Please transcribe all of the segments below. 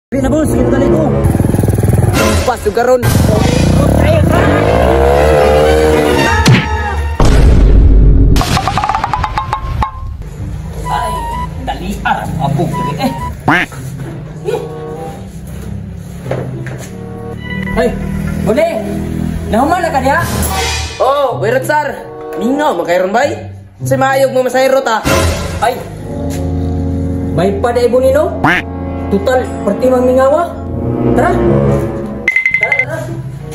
Di na boss, kita ko. Pasok karon. Ay, dali arang abog diri eh. Hey, bole. Nahuman na ka diha? Oh, Boy Ratsar. Mingaw man kay ron bay. Sa maayog mo masayro ta. Ay. May pa da ibon nino? Total, perti mang mingawa. Tara. Tara, tara.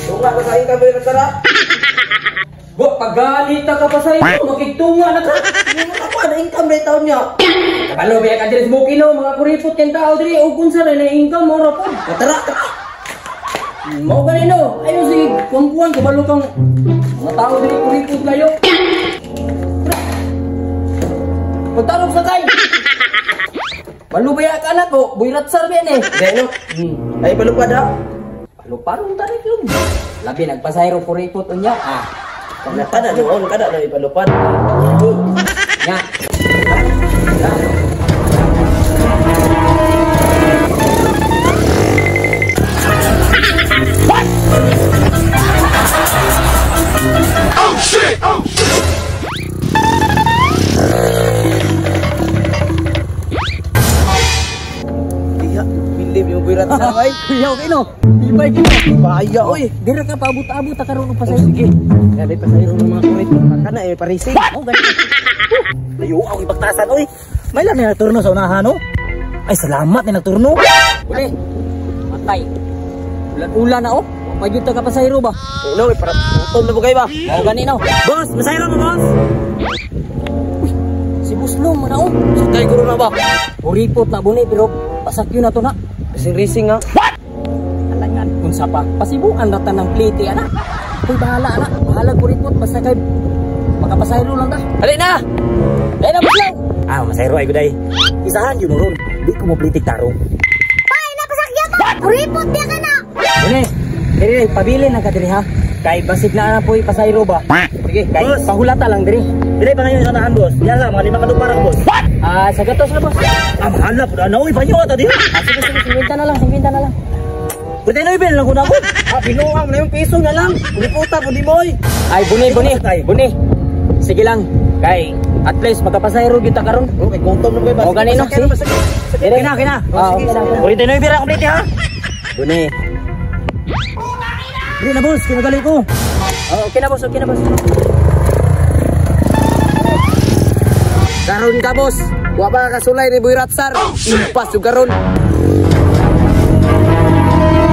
Tunga ka sa ka Boy Ratsar. Bo, paggalita ka pa sa iyo, makigtunga na ka. Ako ana income na taon niya. Kabalo ba ka diri sa bukilo, mga kuripot kang tao diri og unsa na na income mo ra pod. Tara. Mao ganino, ayo sige, kuwan-kuwan kabalo kang mga tao diri kuripot kayo. Pagtarong sa kay. Balubaya ka na ko, Boy Ratsar ba yan eh. Deno. Ay palupad ha. Paluparong tarik yun. Labi nagpasayro kuripot unya. Ah. Kada noon, kada na ipalupad. Nya. Oh shit! Oh shit! Diha, bilib yung Boy Ratsar bay. Kuyaw kay no. Ibay kino. Bahaya oy. Dira ka paabot-abot ta karon og pasayro. Sige. Kada pasayro ng mga kuripot. Kana eh parising. Oh, ganito. Layo ako ipagtasan oy. May lang na nagturno sa unahan no. Ay salamat na nagturno. Uli. Matay. Ulan-ulan na oh. Wa pa gyud ta ka pasayro ba? No, para utom na bugay ba? Mao gani no. Boss, masayro mo boss. Si Buslong man na oh. Sakay ko na ba? Kuripot na buni pero pasakyo na to na. Rising-rising ha. Alangan unsa pa. Pasibuan ra ta ng plate ana. Uy bahala ana. Bahala kuripot basta kay makapasayro lang ta. Dali na. Dali na Buslong. Ah, masayro ay guday. Isahan yun ron. Di ko mo plitik tarong. Ay, napasakya ka! Kuripot di ka na! Buni. Diri pabili na ka diri ha. Kay basig na ana po'y pasayro ba. Sige, Kay Boss. pahulata lang diri. Dili pa ngayon sa unahan boss. Yan lang mga 5 ka para boss. Ah, sa gatos na boss. Ah, mahal na pud ana oy banyo ata di. Ah, sige sige, 50 na lang, 50 na lang. Pwede na ibil lang ko na ko. Ah, binuha mo na yung piso na lang. Kuliputa po di mo oy. Ay, buni, buni, buni. Sige lang. Kay, at least magkapasayro gyud ta karon. Okay, gutom na bugay ba? O, gani no, sige. Dire. Kina kina. Ah, okay na. Pwede na ibira complete ha. Buni. Dili na boss, kinagali ko. Oh, okay na boss, okay na boss. Karon ka boss. Wa pa ka kasulay ni Boy Ratsar. Impas yung karon.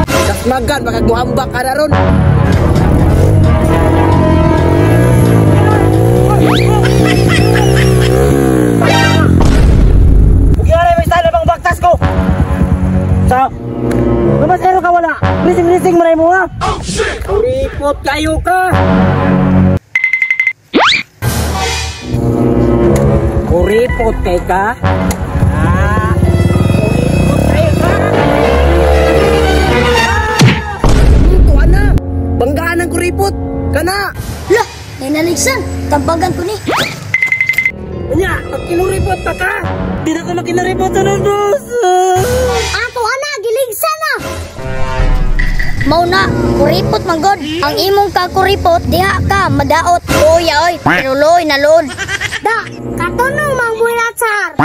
Kasmagan baka guhambak ka na ron. Bugyara may style bang baktas ko. Sa Mamasero ka wala. Rising-rising man mo ha. Kuripot kayo ka. Kuripot kay ka. Ah. Kuripot kayo ka. Ito ana. Banggaan ang kuripot. Kana. Lah, ninaligsan. Tambagan ko ni. Nya, magkinuripot pa ka. Di na ko makinaripot sa nun, boss. Ato ana, giligsan na! Mao na, kuripot man god. Ang imong kakuripot, diha ka, madaot. Oy, oy, pero loy na lood. Da, katuno mang Boy Ratsar.